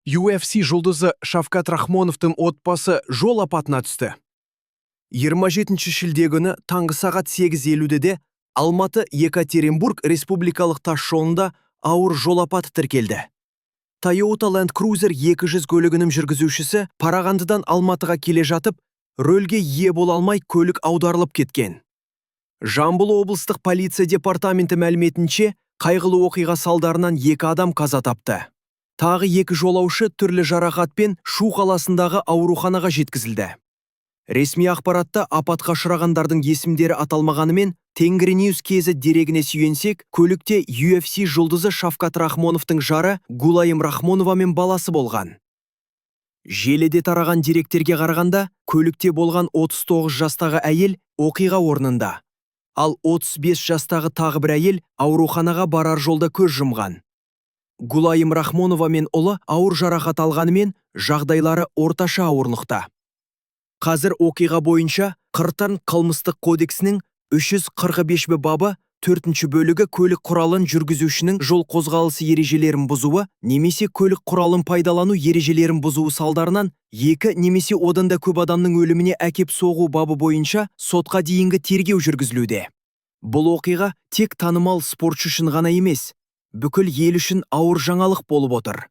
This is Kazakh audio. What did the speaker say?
UFC жұлдызы Шавкат Рахмоновтың отбасы жол апатына түсті. 27 шілде күні таңғы сағат 8:50-де Алматы Екатеринбург республикалық тас жолында ауыр жол апаты тіркелді. Toyota Land Cruiser 200 көлігінің жүргізушісі Қарағандыдан Алматыға келе жатып, рөлге ие бола алмай, көлік аударылып кеткен. Жамбыл облыстық полиция департаменті мәліметінше, қайғылы оқиға салдарынан екі адам қаза тапты. Тағы екі жолаушы түрлі жарақатпен Шу қаласындағы ауруханаға жеткізілді. Ресми ақпаратта апатқа ұшырағандардың есімдері аталмағанымен, Tengrinews KZ дерегіне сүйенсек, көлікте UFC жұлдызы Шавкат Рахмоновтың жары Гулайым Рахмонова мен баласы болған. Желіде тараған деректерге қарағанда, көлікте болған 39 жастағы әйел оқиға орнында, ал 35 жастағы тағы бір әйел ауруханаға барар жолда көз жұмған. Гулайым Рахмонова мен ұлы ауыр жарақат алғанымен, жағдайлары орташа ауырлықта. Қазір оқиға бойынша ҚР Қылмыстық кодексінің 345 бабы төртінші бөлігі, көлік құралын жүргізушінің жол қозғалысы ережелерін бұзуы немесе көлік құралын пайдалану ережелерін бұзуы салдарынан екі немесе одан да көп адамның өліміне әкеп соғу бабы бойынша сотқа дейінгі тергеу жүргізілуде. Бұл оқиға тек танымал спортшы үшін ғана емес, бүкіл ел үшін ауыр жаңалық болып отыр.